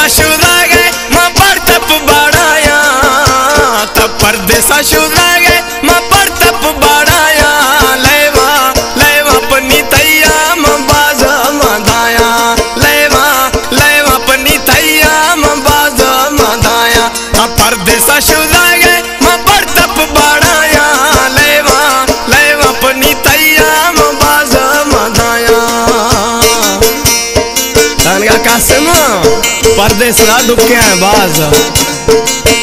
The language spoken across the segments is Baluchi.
شدگ ءَ ما پرتپ باڑایاں، تا پردیسا شدگ ءَ ما پرتپ باڑایاں۔ لیوا، لیوا پنی تیا ما باز ما دایاں۔ لیوا، لیوا پنی تیا ما باز ما دایاں۔ تا پردیسا شدگ ءَ ما پرتپ باڑایاں۔ لیوا، لیوا پنی تیا ما باز ما دایاں۔ تانگا قاسم، پردیس را ڈکے ہیں باز۔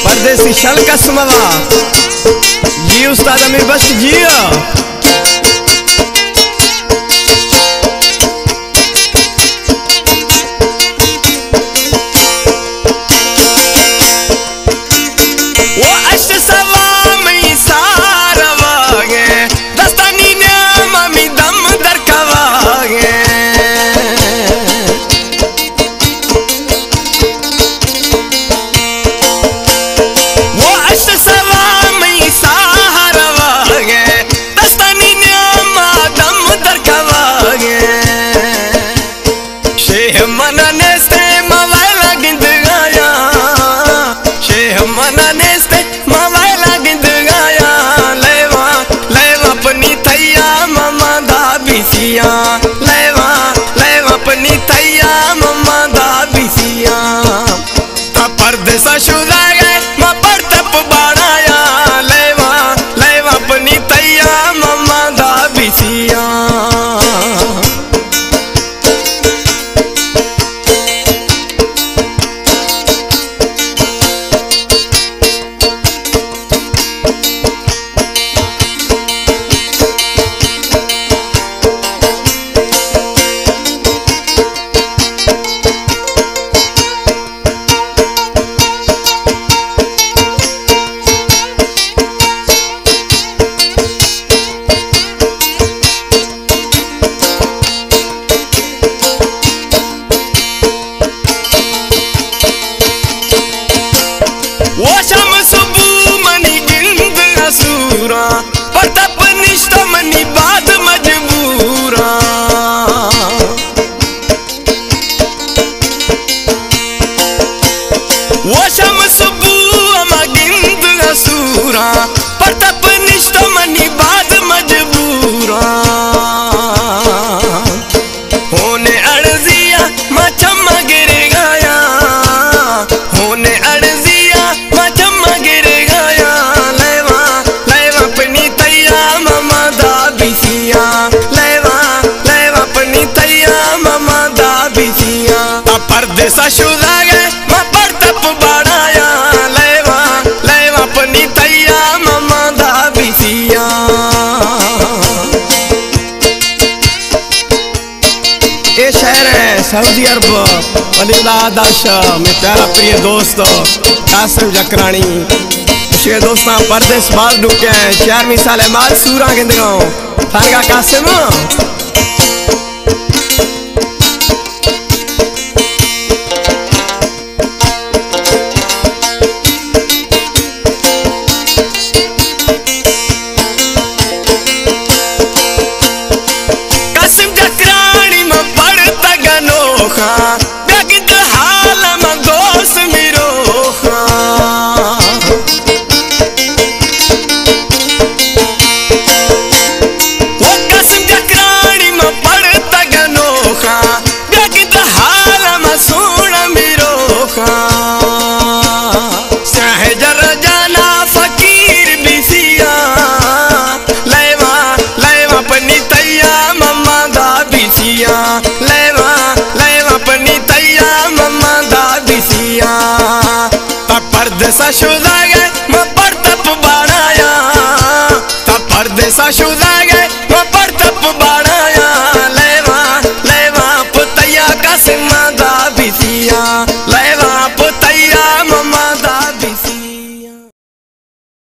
پردیسی شل قسم وا۔ جی استاد امیر بخش جی۔ وہ اشت سوا مئی سار واگے، دستانی نیام می دم در کواگے۔ وہ اشت سوا مئی سار واگے، دستانی نیام دم در کواگے۔ شیہ منا نیستے ما ویلا گندگایا، شیہ منا نیستے ما ویلا گندگایا۔ لیوا، لیوا پنی تیا مما دا بیسیا، لیوا، لیوا پنی تیا مما دا بیسیا۔ تا پردیسا شدگ ءَ ما پرتپ باڑایاں۔ لیوا، لیوا پنی تیا مما دا بیسیا۔ وشم سبو منی گند اسورا، پرتپ نشت منی باد مجبورا۔ وشم سبو ہما گند اسورا، پرتپ نشت منی باد مجبورا۔ ہونے ارزیا ما چم گرگایا، ہونے ارزیا ما چم گرگایا۔ لیوا، لیوا پنی تیا مما دا بیسیا، لیوا، لیوا پنی تیا مما دا بیسیا۔ تا پردیسا شدگ ءَ ما پرتپ باڑایاں۔ لیوا، لیوا پنی تیا مما دا بیسیا۔ اے شعر ہے سعودی عرب، ولی اللہ داش، میں پیارا پریہ دوست قاسم جکرانی۔ اشی دوستاں پردیس باز ڈکے ہیں، چارمی سال ہے مال سوراں گندگاؤں۔ تھانگا قاسم۔ قاسم جکرانی من پڑتگ نوخاں، بیاگد حال من دوست میروخاں۔ وہ قاسم جکرانی من پڑتگ نوخاں، بیاگد حال من سونا میروخاں۔ سیاہ جر جانا فقیر بیسیا، لیوا، لیوا پنی تیا مما دا بیسیا، لیوا، لیوا پنی تیا مما دا بیسیا۔ تا پردیسا شدگ ءَ ما پرتپ باڑایاں، تا پردیسا شدگ